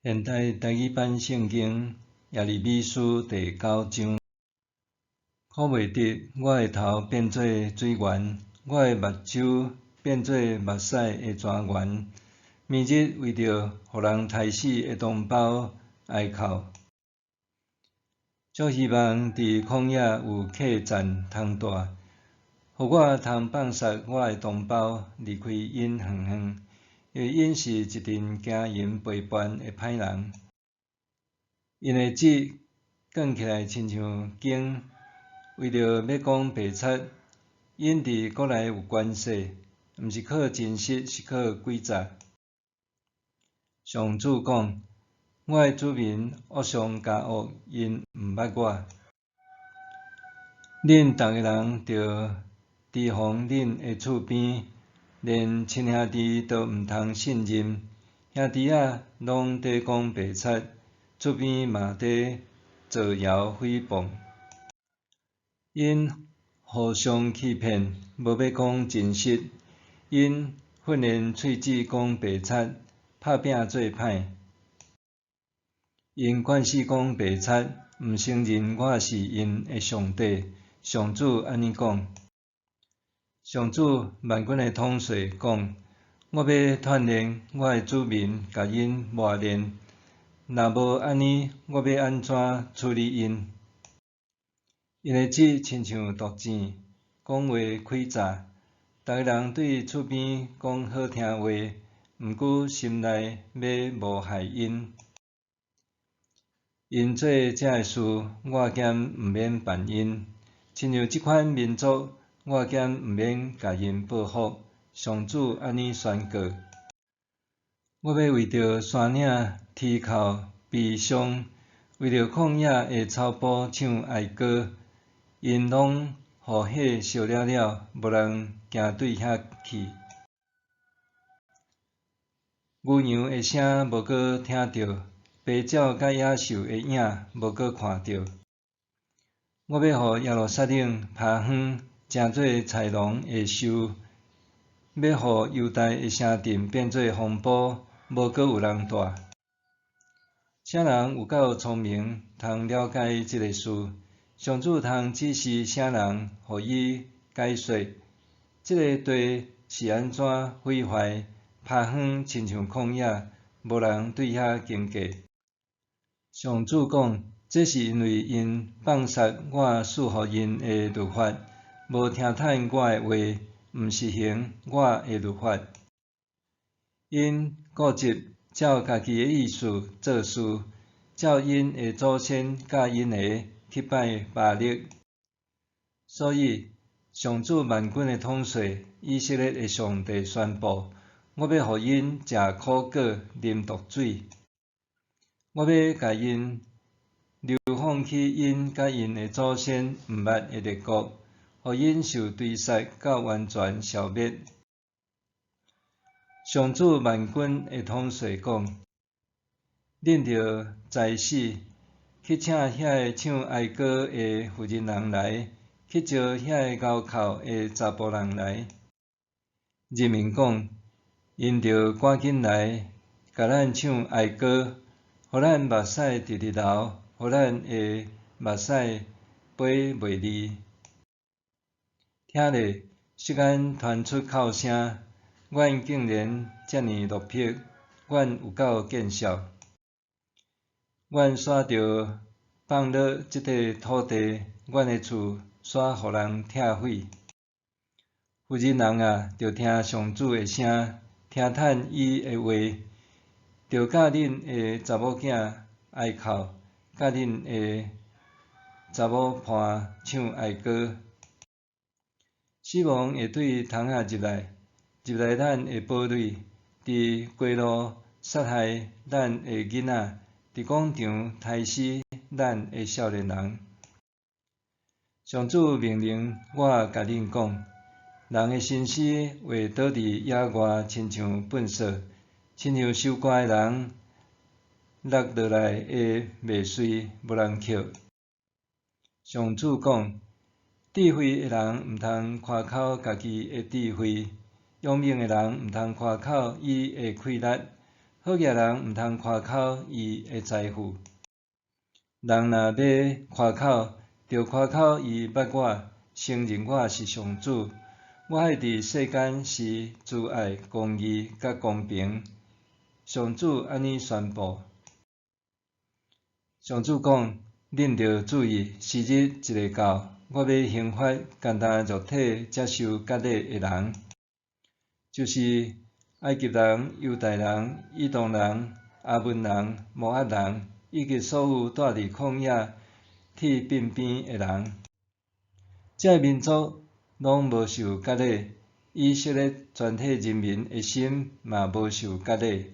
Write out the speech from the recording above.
現代台語版聖經耶利米書第九章，苦袂得我的頭變做水源，我的目睭變做目屎的泉源。暝日為著予人刣死的同胞哀哭。足希望佇曠野有客棧通蹛，予我通放殺我的同胞，離開𪜶遠遠。因為𪜶是一陣經營背叛的歹人，𪜶的舌捲起來親像弓，為著欲講白賊。𪜶佇國內有權勢，毋是靠真實，是靠詭詐。上主講：我的子民惡上加惡，𪜶毋捌我。恁逐个人著提防恁的厝邊。連親兄弟都毋通信任，兄弟仔攏佇講白賊，厝邊嘛佇造謠誹謗。𪜶互相欺騙，無欲講真實。𪜶訓練喙舌講白賊，拍拚做歹。𪜶慣勢講白賊，毋承認我是𪜶的上帝。上主按呢講。上主萬軍的統帥講：我欲鍛鍊我的子民，共𪜶磨練。若無按呢，我欲按怎處理𪜶？𪜶的舌親像毒箭，講話詭詐。逐个人對厝邊講好聽話，毋過心內欲謀害𪜶。𪜶做這个事，我兼毋免辦𪜶。親像這款民族，我兼毋免共𪜶報復。上主按呢宣告。我欲為著山嶺啼哭悲傷，為著曠野的草埔唱哀歌。𪜶攏予火燒了了，無人行對遐去。牛羊的聲無閣聽著，白鳥佮野獸的影無閣看著。我欲予耶路撒冷拋荒，成做菜農的岫；欲予猶大的城鎮變做荒埔，無閣有人蹛。啥人有夠聰明，通了解這个事？上主通指示啥人，予伊解說？這个地是按怎毀壞，拋荒，親像曠野，無人對遐經過。上主講，這是因為𪜶放殺我賜予𪜶的律法，無聽趁我的話，毋實行我的律法。𪜶固執照家己的意思做事，照𪜶的祖先教𪜶的去拜巴力。所以，上主萬軍的統帥，以色列的上帝宣布：我欲予𪜶食苦果，啉毒水。我欲共𪜶流放去𪜶佮𪜶的祖先毋捌的列國，予𪜶受追殺到完全消滅。上主萬軍的統帥講：恁著早死，去請遐个唱哀歌的婦人人來，去招遐个嗷哭的查埔人來。人民講：𪜶著趕緊來，共咱唱哀歌，予咱目屎直直流，予咱的目屎飛袂離。聽咧，錫安傳出哭聲，阮竟然遮爾落魄，阮有夠見笑。阮煞著放落這塊土地，阮的厝煞予人拆毀。婦人人啊，著聽上主的聲，聽趁伊的話，著教恁的查某囝哀哭，教恁的查某伴唱哀歌。死亡會對窗仔入來，入來咱的堡壘，佇街路殺害咱的囡仔，佇廣場刣死咱的少年人。上主命令我共恁講，人的心思會倒佇野外，親像糞掃，親像收割的人落落來的麥穗，無人抾。上主講，智慧的人毋通誇口家己的智慧，勇猛的人毋通誇口伊的氣力。好額人毋通誇口伊的財富。人若欲誇口，著誇口伊捌我，承認我是上主。我愛佇世間施慈愛、公義佮公平。上主按呢宣布。上主講：恁著注意，時日一下到，我欲刑罰干焦肉體才受割禮的人，就是埃及人、猶大人、以東人、亞捫人、摩押人，以及所有蹛佇曠野鐵牝邊的人。這个民族攏無受割禮，以色列全體人民的心嘛無受割禮。